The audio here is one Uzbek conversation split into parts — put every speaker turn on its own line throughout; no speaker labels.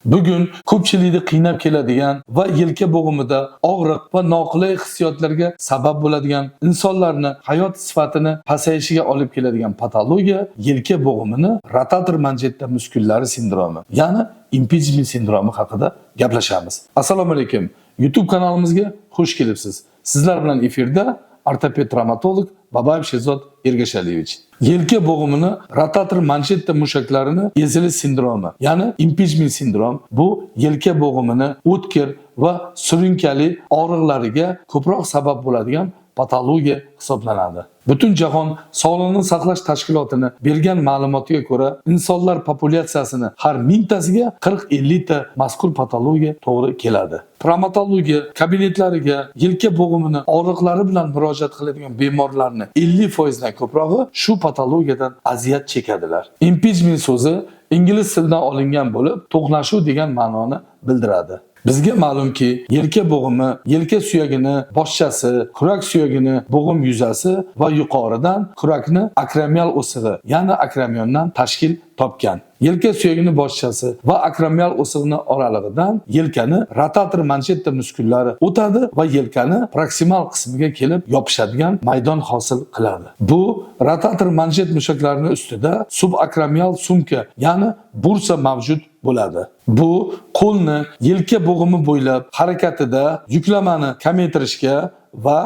Bugun ko'pchilikni qiynab keladigan va yelka bo'g'imida og'riq va noqulay hissiyotlarga sabab bo'ladigan, insonlarni hayot sifatini pasayishiga olib keladigan patologiya yelka bo'g'imini rotator manjetta muskullari sindromi, ya'ni impingement sindromi haqida gaplashamiz. Assalomu alaykum. YouTube kanalimizga xush kelibsiz. Sizlar bilan efirda ortoped travmatolog Babayev Sherzod Ergashaliyevich. Yelka bo'g'imini rotator manjetta mushaklarini ezilish sindromi, ya'ni impingement sindrom, bu yelka bo'g'imini o'tkir va surunkali og'riqlariga ko'proq sabab bo'ladigan patologiya hisoblanadi. Butun jahon sog'liqni saqlash tashkilotini bergan ma'lumotiga ko'ra, insonlar populyatsiyasini har mingtasiga 40-50 ta mazkur patologiya to'g'ri keladi. Travmatologiya kabinetlariga yelka bo'g'imini og'riqlari bilan murojaat qiladigan bemorlarni 50% dan ko'prog'i shu patologiyadan aziyat chekadilar. Impingement so'zi ingliz tilidan olingan bo'lib, to'qnashuv degan ma'noni bildiradi. Bizga ma'lumki, yelka bo'g'imi yelka suyagini boshchasi, kurak suyagini bo'g'im yuzasi va yuqoridan kurakni akromial o'sig'i, ya'ni akromiondan tashkil topgan. Yelka suyagini boshchasi va akromial o'sig'ini oralig'idan yelkani rotator manjetta muskullari o'tadi va yelkani proksimal qismiga kelib yopishadigan maydon hosil qiladi. Bu rotator manjet mushaklarini ustida subakromial sumka, ya'ni bursa mavjud bo'ladi. Bu qo'lni yelka bo'g'imi bo'ylab harakatida yuklamani kamaytirishga va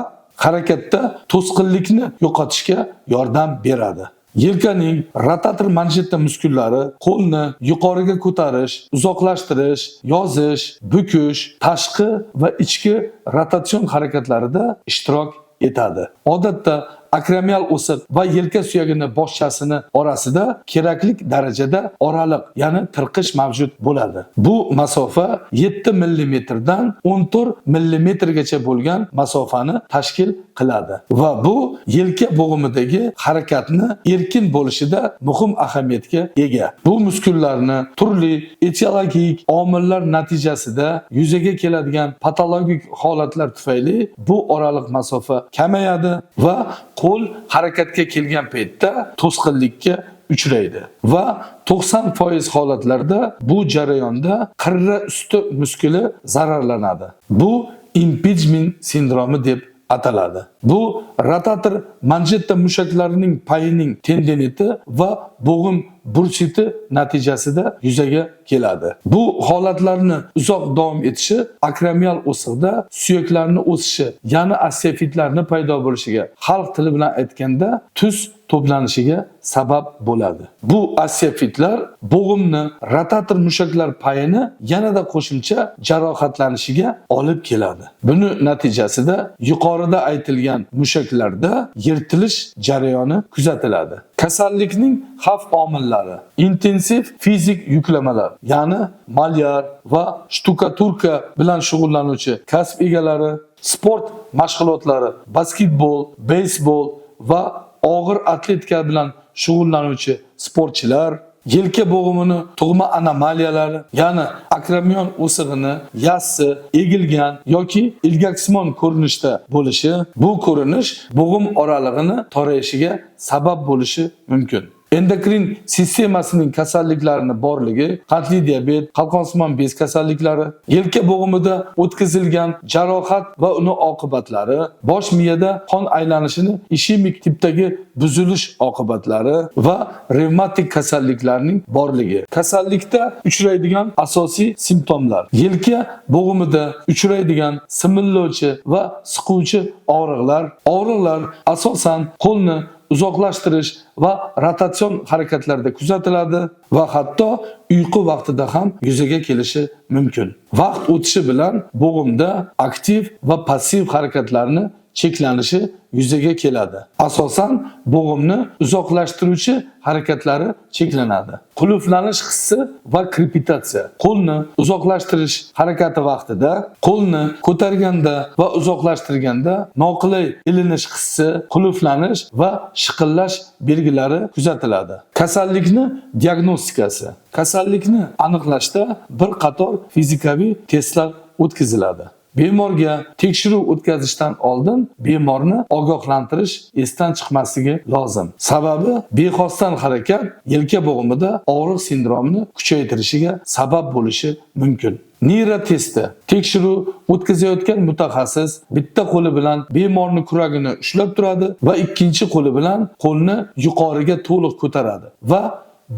harakatda to'sqinlikni yo'qotishga yordam beradi. Yelkaning rotator manjetta muskullari qo'lni yuqoriga ko'tarish, uzoqlashtirish, yozish, bukish, tashqi va ichki rotatsion harakatlarida ishtirok etadi. Odatda akromial o'siq va yelka suyagini boshchasini orasida kerakli darajada oraliq, ya'ni tirqish mavjud bo'ladi. Bu masofa 7 mm dan 14 mm gacha bo'lgan masofani tashkil qiladi va bu yelka bo'g'imidagi harakatni erkin bo'lishida muhim ahamiyatga ega. Bu muskullarni turli etiologik omillar natijasida yuzaga keladigan patologik holatlar tufayli bu oraliq masofa kamayadi va qo'l harakatga kelgan paytda to'sqinlikka uchraydi va 90% holatlarda bu jarayonda qirra usti muskuli zararlanadi. Bu impingement sindromi deb ataladi. Bu rotator manjetta mushaklarining payining tendiniti va bo'g'im bursiti natijasida yuzaga keladi. Bu holatlarni uzoq davom etishi akromial o'siqda suyaklarni o'sishi, ya'ni osteofitlarni paydo bo'lishiga, xalq tili bilan aytganda, tuz to'planishiga sabab bo'ladi. Bu osteofitlar bo'g'imni rotator mushaklar payini yanada qo'shimcha jarohatlanishiga olib keladi. Buni natijasida yuqorida aytilgan mushaklarda yirtilish jarayoni kuzatiladi. Kasallikning xavf omillari: intensiv fizik yuklamalar, ya'ni malyar va shtukaturka bilan shug'ullanuvchi kasb egalari, sport mashg'ulotlari, basketbol, beysbol va og'ir atletika bilan shug'ullanuvchi sportchilar, yelka bo'g'imini tug'ma anomaliyalari, ya'ni akromion o'sig'ini yassi, egilgan yoki ilgaksimon ko'rinishda bo'lishi, bu ko'rinish bo'g'im oralig'ini torayishiga sabab bo'lishi mumkin. Endokrin sistemasining kasalliklarini borligi, qandli diabet, qalqonsimon bez kasalliklari, yelka bo'g'imida o'tkazilgan jarohat va uni oqibatlari, bosh miyada qon aylanishini ishemik tipdagi buzilish oqibatlari va revmatik kasalliklarning borligi. Kasallikda uchraydigan asosiy simptomlar: yelka bo'g'imida uchraydigan simillovchi va siquvchi og'riqlar. Og'riqlar asosan qo'lni uzoqlashtirish va rotatsion harakatlarda kuzatiladi va hatto uyqu vaqtida ham yuzaga kelishi mumkin. Vaqt o'tishi bilan bo'g'imda aktiv va passiv harakatlarni cheklanishi yuzaga keladi. Asosan bo'g'imni uzoqlashtiruvchi harakatlari cheklanadi. Qulflanish hissi va krepitatsiya. Qo'lni uzoqlashtirish harakati vaqtida, qo'lni ko'targanda va uzoqlashtirganda noqulay ilinish hissi, qulflanish va shiqillash belgilari kuzatiladi. Kasallikni diagnostikasi. Kasallikni aniqlashda bir qator fizikaviy testlar o'tkaziladi. Bemorga tekshiruv o'tkazishdan oldin bemorni ogohlantirish esdan chiqmasligi lozim. Sababi bexosdan harakat yelka bo'g'imida og'riq sindromini kuchaytirishiga sabab bo'lishi mumkin. Nira testi. Tekshiruv o'tkazayotgan mutaxassis bitta qo'li bilan bemorni kuragini ushlab turadi va ikkinchi qo'li bilan qo'lni yuqoriga to'liq ko'taradi va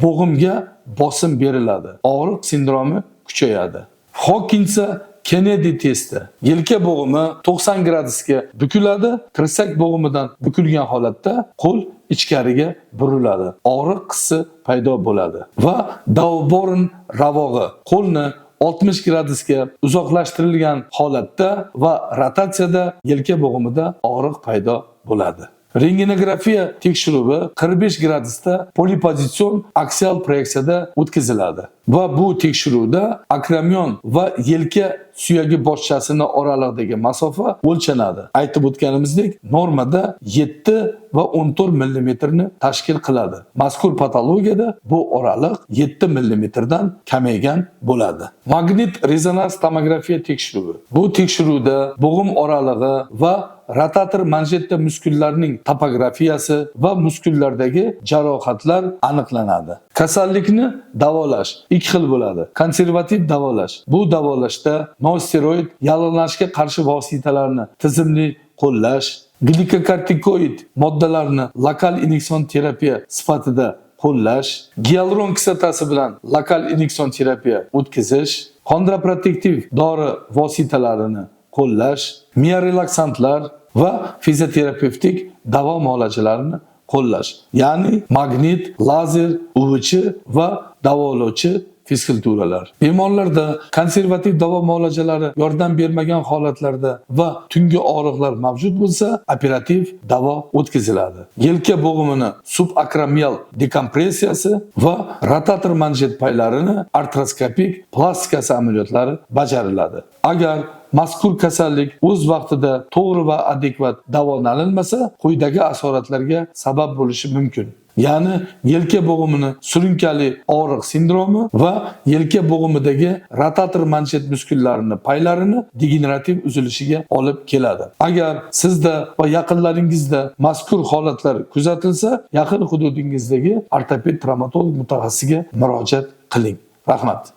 bo'g'imga bosim beriladi. Og'riq sindromi kuchayadi. Hawkinsa Kennedy testi. Yelka bo'g'imi 90 gradusga bukiladi, tirsak bo'g'imidan bukilgan holatda qo'l ichkariga buriladi. Og'riq hissi paydo bo'ladi. Va Dauborn ravog'i. Qo'lni 60 gradusga uzoqlashtirilgan holatda va rotatsiyada yelka bo'g'imida og'riq paydo bo'ladi. Rentgenografiya tekshiruvi 45 gradusda polipozitsion aksial proyeksiyada o'tkaziladi. Va bu tekshiruvda akromion va yelka suyagi boshchasini oralig'idagi masofa o'lchanadi. Aytib o'tganimizdek, normada 7 va 14 millimetrni tashkil qiladi. Mazkur patologiyada bu oraliq 7 millimetrdan kamaygan bo'ladi. Magnit rezonans tomografiya tekshiruvi. Bu tekshiruvda bo'g'im oralig'i va rotator manjetta muskullarining topografiyasi va muskullardagi jarohatlar aniqlanadi. Kasallikni davolash ikki xil bo'ladi. Konservativ davolash. Bu davolashda nosteroid yallig'lanishga qarshi vositalarni tizimli qo'llash, glikokortikoid moddalarni lokal inyeksion terapiya sifatida qo'llash, gialuron kislotasi bilan lokal inyeksion terapiya o'tkazish, xondroprotektiv dori vositalarini qo'llash, miorelaksantlar va fizioterapevtik davo muolajalarini qo'llash, ya'ni magnit, lazer, UVC va davolovchi fizkulturalar. Bemorlarda konservativ davo muolajalari yordam bermagan holatlarda va tungi og'riqlar mavjud bo'lsa, operativ davo o'tkaziladi. Yelka bo'g'imini subakromial dekompressiyasi va rotator manjet paylarini artroskopik plastikasi amaliyotlari bajariladi. Agar mazkur kasallik o'z vaqtida to'g'ri va adekvat davolanilmasa, quyidagi asoratlarga sabab bo'lishi mumkin. Ya'ni yelka bo'g'imini surunkali og'riq sindromi va yelka bo'g'imidagi rotator manjet muskullarini paylarini degenerativ uzilishiga olib keladi. Agar sizda va yaqinlaringizda mazkur holatlar kuzatilsa, yaqin hududingizdagi ortoped travmatolog mutaxassisiga murojaat qiling. Rahmat.